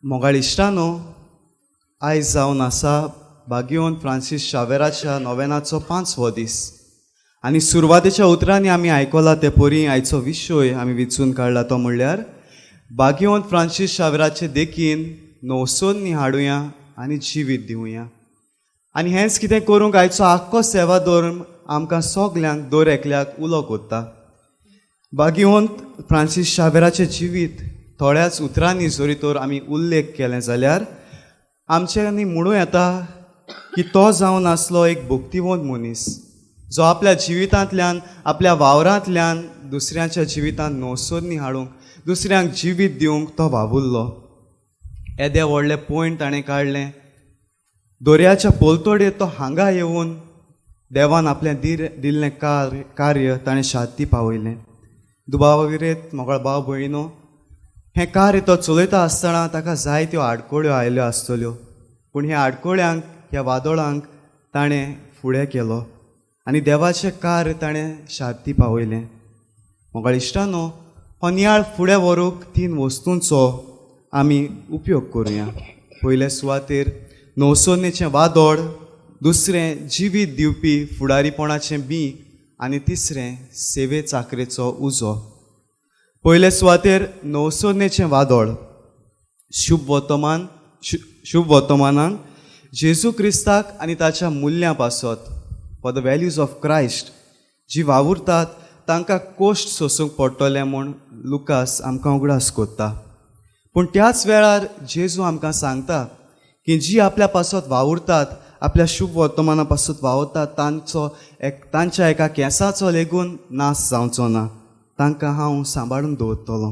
मोगाळ इश्टानो, आयज जावन आसा भाग्यवंत फ्रांसीस शावेराच्या नोवेनाचो 5वो दीस आनी सुरवातेच्या उतरांनी आमी आयकला ते परी आयचो विशय आमी विचून काडला तो म्हणल्यार भाग्यवंत फ्रांसीस शावेराचे देखीन नवसोन्नी हाडुया आनी जिवीत दिवया. आनी हेंच कितें करूंक आयचो आख्खो सेवा धर्म आमकां सगल्यांक दर एकल्याक उलो कोत्ता. भाग्यवंत फ्रांसीस शावेराचें जिवीत थोड्याच उतरांनी जरी तर आमी उल्लेख केलें जाल्यार आमच्यांनी म्हणूं येता की तो जावन आसलो एक भक्तिवंत मनीस जो आपल्या जिवितांतल्यान आपल्या वावरांतल्यान दुसऱ्यांच्या जिवितांत नवसोदनी हाडूंक दुसऱ्यांक जिवीत दिवंक तो वावुरलो. येदे व्हडले पॉयंट ताणें काडलें. दर्याच्या पलतडे तो हांगा येवन देवान आपलें दिल्लें कार्य ताणें शांती पावयलें. दुबाविरेत मोगाळ भाव भयणीनो, हें कार्य तो चलयता आसतना ताका जायत्यो आडखळ्यो आयल्यो आसतल्यो, पूण ह्या आडखळ्यांक ह्या वादळांक ताणें फुडें केलो आनी देवाचें कार्य ताणें शांती पावयलें. मोगाळ इश्टानो, हो नियाळ फुडें व्हरूंक 3 वस्तूंचो आमी उपयोग करुया. पयले सुवातेर नवसोन्नेचें वादळ, दुसरें जिवीत दिवपी फुडारीपणाचें बीं आनी तिसरें सेवे चाकरेचो उजो. पयले सुवातेर नवसोन्नेचें वादळ. शुभ वर्तमानाक जेजू क्रिस्ताक आनी ताच्या मुल्यां पासत for the values of Christ जी वावुरतात तांकां कोश्ट सोसूंक पडटलें म्हूण लुकास आमकां उगडास कोत्ता. पूण त्याच वेळार जेजू आमकां सांगता की जी आपल्या पासत वावुरतात, आपल्या शुभ वर्तमाना पासत वावुरतात, तांच्या एका केंसाचो लेगून नाश जावचो ना, तांकां हांव सांबाळून दवरतलो.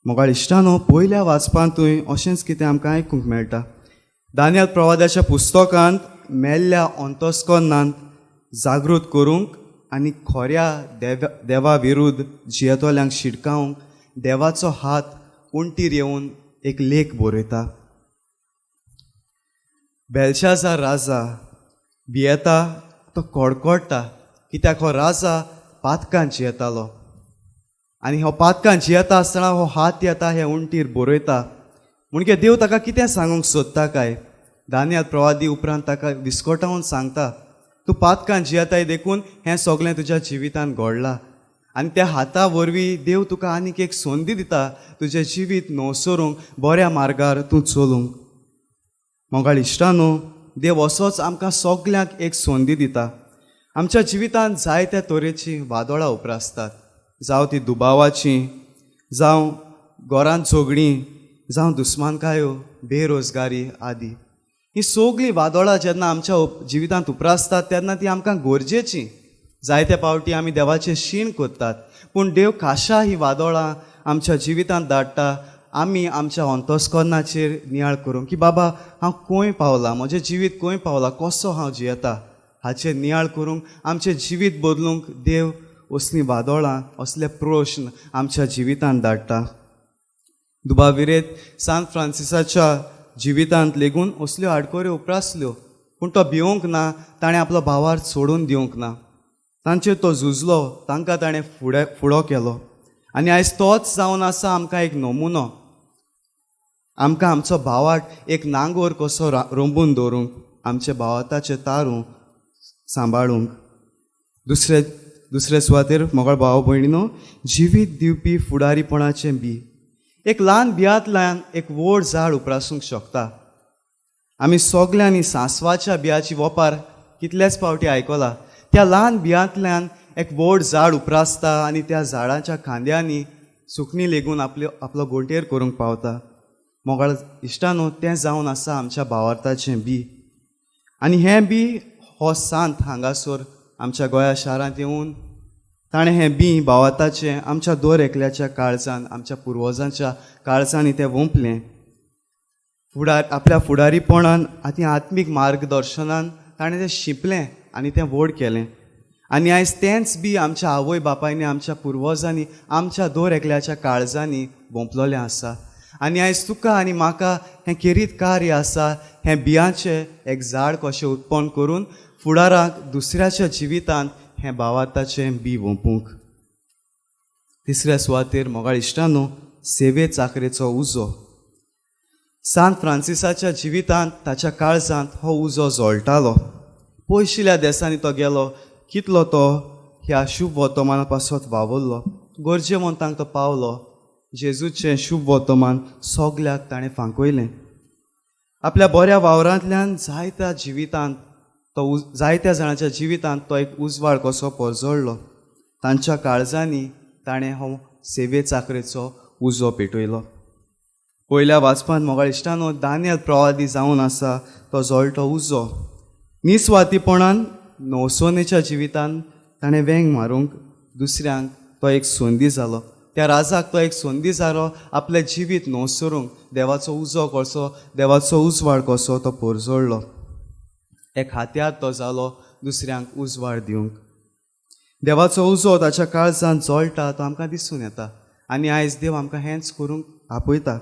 मोगाळ इश्टानो, पयल्या वाचपांतूय अशेंच कितें आमकां आयकूंक मेळटा. दानियल प्रवादाच्या पुस्तकांत मेल्ल्या अंतस्करणांत जागृत करूंक आनी खऱ्या देवा विरुद्ध जियेतल्यांक शिडकावंक देवाचो हात उंटीर येवन एक लेख बरयता. बेलशाजार राजा भियेता, तो कडकडटा कित्याक हो राजा पातकान जियेतालो आनी हो पातकान जियेता आसतना हो हात येता हे उंटीर बरयता. म्हणजे देव ताका कितें सांगूंक सोदता काय? दानियल प्रवादी उपरांत ताका विस्कटावन सांगता, तूं पातकान जियेताय देखून हें सगळें तुज्या जिवितांत घडलां आनी त्या हाता वरवीं देव तुका आनीक एक संदी दिता तुजें जिवीत नवसरूंक, बऱ्या मार्गार तूं चलूंक. मोगाळ इश्टानो, देव असोच आमकां सगल्यांक एक संदी दिता. आमच्या जिवितांत जायत्या तरेचीं वादळां उप्रासतात, जावं ती दुबावाचीं, जावं घरांत झगडीं, जावं दुस्मानकायो, बेरोजगारी आदी. ही सगळीं वादळां जेन्ना आमच्या जिवितांत उप्रासतात तेन्ना ती आमकां गरजेचीं. जायते पावटी आमी देवाचें शीण करतात, पूण देव खाशा ही वादळां आमच्या जिवितांत धाडटा आमी आमच्या अंतस्करणाचेर नियाळ करूंक की बाबा हांव खंय पावलां, म्हजें जिवीत खंय पावलां, कसो हांव जियेता हाचेर नियाळ करूंक, आमचें जिवीत बदलूंक देव असलीं वादळां, असले प्रश्न आमच्या जिवितांत धाडटा. दुबाविरेत सांत फ्रांसिसाच्या जिवितांत लेगून असल्यो आडखळ्यो उप्रासल्यो, पूण तो भिवंक ना, ताणें आपलो भावार्थ सोडून दिवंक ना, तांचेर तो झुजलो, तांकां ताणें फुडो केलो आनी आयज तोच जावन आसा आमकां एक नमुनो, आमकां आमचो भावार्थ एक नांगोर कसो रोंबून दवरूंक, आमचे भावार्थाचें तारूं सांबाळूंक. दुसरे सुवातेर मोगाळ भाव भयणीनो, जिवीत दिवपी फुडारीपणाचें बी. एक ल्हान बियांतल्यान एक व्हड झाड उप्रासूंक शकता. आमी सगल्यांनी सांसवाच्या बियाची वोपार कितलेच पावटी आयकला. त्या ल्हान बियांतल्यान एक व्हड झाड उप्रासता आनी त्या झाडाच्या खांद्यांनी सुकणीं लेगून आपलो गोंटेर करूंक पावता. मोगाळ इश्टानो, तें जावन आसा आमच्या भावार्थाचें बी आनी हें बी हो सांत हांगासर आमच्या गोंया शारांत येवन ताणें हें बी भावार्थाचें आमच्या दर एकल्याच्या काळजान, आमच्या पुर्वजांच्या काळजांनी तें वोंपलें. आपल्या फुडारीपणान आनी आत्मीक मार्गदर्शनान ताणें तें शिंपलें आनी तें व्हड केलें आनी आयज तेंच बी आमच्या आवय बापायनी, आमच्या पुर्वजांनी, आमच्या दर एकल्याच्या काळजांनी वोंपलोलें आसा. आनी आयज तुका आनी म्हाका हें खेरीत कार्य आसा, हें बियांचें एक झाड कशें उत्पन्न करून फुडाराक दुसऱ्याच्या जिवितांत हें भावार्थाचें बी वोंपूंक. तिसऱ्या सुवातेर मोगाळ इश्टानो, सेवे चाकरेचो उजो. सांत फ्रांसिसाच्या जिवितांत ताच्या काळजांत हो उजो जळटालो. पयशिल्या देसांनी तो गेलो, कितलो तो ह्या शुभ वर्तमाना पासत वावुरलो, गरजेवंतांक तो पावलो. जेजूचें शुभ वर्तमान सगल्याक ताणें फांकयलें. आपल्या बऱ्या वावरांतल्यान जायत्या जिवितांत तो जायत्या जाणांच्या जिवितांत तो एक उजवाड कसो परजळ्ळो. तांच्या काळजांनी ताणें हो सेवे चाकरेचो उजो पेटयलो. पयल्या वाचपांत मोगाळ इश्टानो दानियल प्रवादी जावन आसा तो जळटो उजो. निस्वार्थीपणान नवसोनेच्या जिवितान ताणें वेंग मारूंक दुसऱ्यांक तो एक संदी जालो. त्या राजाक तो एक संदी जालो आपलें जिवीत नवसरूंक, देवाचो उजो कसो, देवाचो उजवाड कसो तो परजळ्ळो. एक हात्यार तो जालो दुसऱ्यांक उजवाड दिवंक. देवाचो उजो ताच्या काळजांत जळटा तो आमकां दिसून येता आनी आयज देव आमकां हेंच करूंक आपयता.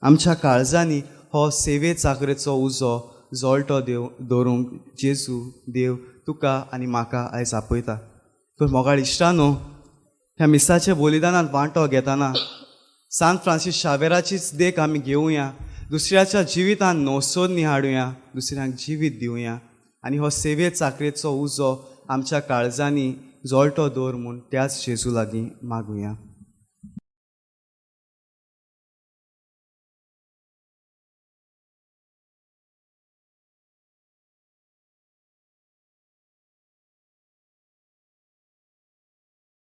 आमच्या काळजांनी हो सेवे चाकरेचो उजो जळटो देव दवरूंक जेजू देव तुका आनी म्हाका आयज आपयता. तर मोगाळ इश्टानो, ह्या मिसाच्या बलिदानांत वांटो घेतना सांत फ्रांसीस शावेराचीच देख आमी घेवया. दुसऱ्याच्या जिवितांत नवसोदनी हाडुया, दुसऱ्यांक जिवीत दिवया आनी हो सेवे चाकरेचो उजो आमच्या काळजांनी जळटो दवर म्हूण त्याच जेजू लागीं मागुया.